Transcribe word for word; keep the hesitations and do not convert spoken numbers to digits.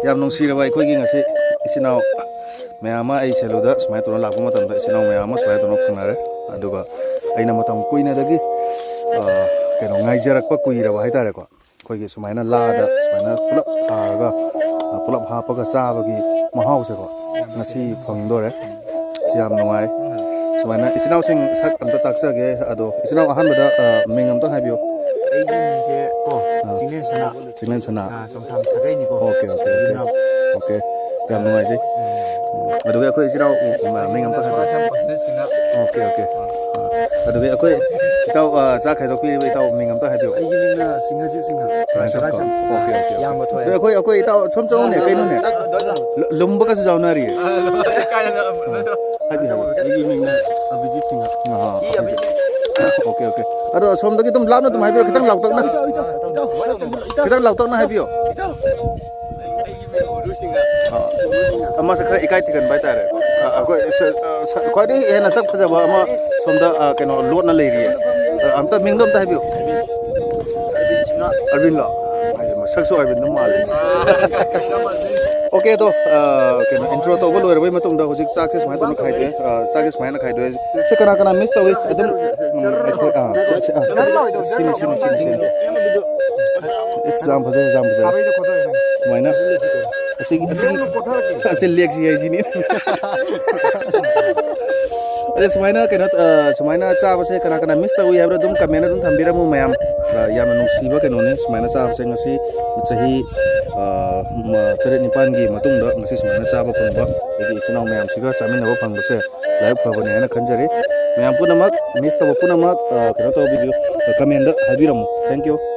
ꯌꯥꯝ ꯅꯨꯡꯁꯤꯔꯕ ꯑꯩꯈꯣꯏꯒꯤ ꯉꯁꯤ ꯏꯆꯤꯟ ꯏꯅꯥꯎ ꯃꯌꯥꯝ ꯑꯃ ꯑꯩ ꯁꯦꯂꯨꯗ ꯁꯨꯃꯥꯏꯅ ꯇꯧꯔ ꯂꯥꯛꯄ ꯃꯇꯝꯗ ꯏꯆꯤꯟ ꯏꯅꯥꯎ ꯃꯌꯥꯝ ꯑꯃ ꯁꯨꯃꯥꯏꯅ ꯇꯧꯔ ꯐꯪꯅꯔꯦ꯫ ꯑꯗꯨꯒ ꯑꯩꯅ ꯃꯇꯝ ꯀꯨꯏꯅꯗꯒꯤ, ꯑ, ꯀꯩꯅꯣ, ꯉꯥꯏꯖꯔꯛꯄ ꯀꯨꯏꯔꯕ ꯍꯥꯏꯇꯥꯔꯦꯀꯣ꯫ ꯑꯩꯈꯣꯏꯒꯤ ꯁꯨꯃꯥꯏꯅ ꯂꯥꯗ ꯁꯨꯃꯥꯏꯅ ꯄꯨꯂꯞ ꯊꯥꯔꯒ, ꯑ, ꯄꯨꯂꯞ ꯍꯥꯞꯄꯒ ꯆꯥꯕꯒꯤ ꯃꯍꯥꯎꯁꯦꯀꯣ, ꯉꯁꯤ ꯐꯪꯗꯣꯔꯦ꯫ ꯌꯥꯝ ꯅꯨꯡꯉꯥꯏ꯫ ꯁꯨꯃꯥꯏꯅ ꯏꯆꯤꯟ ꯏꯅꯥꯎꯁꯤꯡ ꯁꯛ ꯑꯝꯇ ꯇꯥꯛꯆꯒꯦ꯫ ꯑꯗꯣ ꯏꯆꯤꯟ ꯏꯅꯥꯎ ꯑꯍꯥꯟꯕꯗ, ꯑ, ꯃꯤꯡ ꯑꯝꯇ ꯍꯥꯏꯕꯤꯌꯨ꯫ ꯑꯩꯒꯤ ꯃꯤꯡꯁꯦ, ꯑꯣ, ꯑ꯫ ꯆꯤꯡꯂꯦꯟ ꯁꯅꯥ꯫ ꯆꯤꯡꯂꯦꯟ ꯁꯅꯥ꯫ ꯑ, ꯆꯣꯡꯊꯥꯝ ꯁꯥꯒꯩꯅꯤꯀꯣ꯫ Okay, okay, okay. ꯏꯆꯤꯟ ꯏꯅꯥꯎ꯫ ꯑꯣꯀꯦ꯫ ꯌꯥꯝ ꯅꯨꯡꯉꯥꯏꯖꯩ꯫ ꯎꯝ꯫ ꯑꯗꯨꯒ ꯑꯩꯈꯣꯏ ꯏꯆꯤꯟ ꯏꯅꯥꯎ, ꯎꯝ, ꯃꯤꯡ ꯑꯝꯇ ꯍꯥꯏꯕꯤꯌꯨ꯫ ꯁꯣꯔꯥꯁꯝ ꯄꯟꯊꯦꯜ ꯁꯤꯡꯍ꯫ Okay, okay. ꯑ, ꯑꯗꯨꯒ ꯑꯩꯈꯣꯏ ꯏꯇꯥꯎ, ꯑ, ꯆꯥꯛ ꯈꯥꯏꯗꯣꯛꯄꯤꯔꯤꯕ ꯏꯇꯥꯎ ꯃꯤꯡ ꯑꯝꯇ ꯍꯥꯏꯕꯤꯌꯨ꯫ ꯑꯩꯒꯤ ꯃꯤꯡꯅ ꯁꯤꯡꯍꯖꯤꯠ ꯁꯤꯡꯍ꯫ ꯁꯤꯡꯍꯖꯤꯠ ꯁꯣꯔꯥꯁꯝ꯫ ꯀꯣ꯫ Okay, okay, okay. ꯏꯌꯥꯝꯕ ꯊꯣꯏ꯫ ꯑꯗꯣ ꯑꯩꯈꯣꯏ, ꯑꯩꯈꯣꯏ ꯏꯇꯥꯎ ꯁꯣꯝ ꯆꯪꯉꯨꯅꯦ, ꯀꯩꯅꯣꯅꯦ? ꯂ-, ꯂꯨꯝꯕꯒꯁꯨ ꯌꯥꯎꯅꯔꯤꯌꯦ꯫ ꯑ, ꯂꯨꯝꯕ ꯀꯥꯏꯅ ꯍꯥꯏꯕꯤꯌꯨ, ꯍꯥꯏꯕꯤꯌꯨ꯫ ꯑꯩꯒꯤ ꯃꯤꯡꯅ ꯑꯕꯤꯖꯤꯠ ꯁꯤꯡꯍ꯫ ꯑ, ꯑꯣꯀꯦ, ꯑꯣꯀꯦ꯫ ꯑꯗꯣ ꯁꯣꯝꯗꯒꯤ ꯑꯗꯨꯝ ꯂꯥꯞꯅ ꯑꯗꯨꯝ ꯍꯥꯏꯕꯤꯔꯣ, ꯈꯤꯇꯪ ꯂꯥꯎꯇꯛꯅ꯫ ꯈꯤꯇꯪ ꯂꯥꯎꯇꯛꯅ ꯍꯥꯏꯕꯤꯌꯣ꯫ ꯑ, ꯃꯥꯁꯦ ꯈꯔ ꯏꯀꯥꯏ ꯊꯤꯒꯟꯕ ꯍꯥꯏꯇꯥꯔꯦ꯫ ꯑ, ꯑꯩꯈꯣꯏ ꯁ-, ꯑ, ꯁ-, ꯈ꯭ꯋꯥꯏꯗꯒꯤ ꯍꯦꯟꯅ ꯁꯛ ꯐꯖꯕ ꯑꯃ ꯁꯣꯝꯗ, ꯑ, ꯀꯩꯅꯣ, ꯂꯣꯠꯅ ꯂꯩꯔꯤꯌꯦ꯫ ꯑ, ꯑꯝꯇ ꯃꯤꯡꯗꯣ ꯑꯝꯇ ꯍꯥꯏꯕꯤꯌꯨ꯫ ꯑꯔꯕꯤꯟꯂꯣ? ꯍꯥꯏꯗꯤ ꯃꯁꯛꯁꯨ ꯑꯔꯕꯤꯟꯗꯣ ꯃꯥꯜꯂꯦ꯫ ꯑꯣꯀꯦ, ꯑꯗꯣ, ꯑ, ꯀꯩꯅꯣ, intro ꯇꯧꯕ ꯂꯣꯏꯔꯕꯩ ꯃꯇꯨꯡꯗ ꯍꯧꯖꯤꯛ ꯆꯥꯛꯁꯦ ꯁꯨꯃꯥꯏꯅ ꯇꯧꯅ ꯈꯥꯏꯗꯣꯛꯑꯦ꯫ ꯑ, ꯆꯥꯛꯁꯦ ꯁꯨꯃꯥꯏꯅ ꯈꯥꯏꯗꯣꯛꯑꯦ꯫ ꯁꯤ ꯀꯅꯥ ꯀꯅꯥ miss ꯇꯧꯏ? ꯑꯗꯨꯝ, ꯎꯝ, ꯑꯩꯈꯣꯏ, ꯑꯥ, ꯁꯤ, ꯁꯤ, ꯑꯥ, ꯁꯤꯅꯤ, ꯁꯤꯅꯤ, ꯁꯤꯅꯤ, ꯁꯤꯅꯤ꯫ ꯏꯁ, ꯌꯥꯝ ꯐꯖꯩ, ꯌꯥꯝ ꯐꯖꯩ꯫ ꯁꯨꯃꯥꯏꯅ ꯑꯁꯤꯒꯤ, ꯑꯁꯤꯒꯤ, ꯑꯁꯤ ꯂꯦꯛꯁꯤ ꯍꯥꯏꯁꯤꯅꯤ꯫ ꯑꯗ ꯁꯨꯃꯥꯏꯅ ꯀꯩꯅꯣ, ꯑ, ꯁꯨꯃꯥꯏꯅ ꯆꯥꯕꯁꯦ ꯀꯅꯥ ꯀꯅꯥ miss ꯇꯧꯏ ꯍꯥꯏꯕꯗꯣ ꯑꯗꯨꯝ comment ꯑꯗꯨꯝ ꯊꯝꯕꯤꯔꯝꯃꯨ ꯃꯌꯥꯝ꯫ ꯑ, ꯌꯥꯝꯅ ꯅꯨꯡꯁꯤꯕ ꯀꯩꯅꯣꯅꯤ ꯁꯨꯃꯥꯏꯅ ꯆꯥꯕꯁꯦ꯫ ꯉꯁꯤ ꯆꯍꯤ, ꯑ, ꯃ-, ꯇꯔꯦꯠ ꯅꯤꯄꯥꯟꯒꯤ ꯃꯇꯨꯡꯗ ꯉꯁꯤ ꯁꯨꯃꯥꯏꯅ ꯆꯥꯕ ꯐꯪꯕ ꯑꯩꯒꯤ ꯏꯆꯤꯟ ꯏꯅꯥꯎ ꯃꯌꯥꯝꯁꯤꯒ ꯆꯥꯃꯤꯟꯅꯕ ꯐꯪꯕꯁꯦ ꯂꯥꯏꯕꯛ ꯐꯕꯅꯦ ꯍꯥꯏꯅ ꯈꯟꯖꯔꯤ꯫ ꯃꯌꯥꯝ ꯄꯨꯝꯅꯃꯛ miss ꯇꯧꯕ ꯄꯨꯝꯅꯃꯛ, ꯑ, ꯀꯩꯅꯣ ꯇꯧꯕꯤꯌꯨ, comment ꯍꯥꯏꯕꯤꯔꯝꯃꯨ꯫ Thank you꯫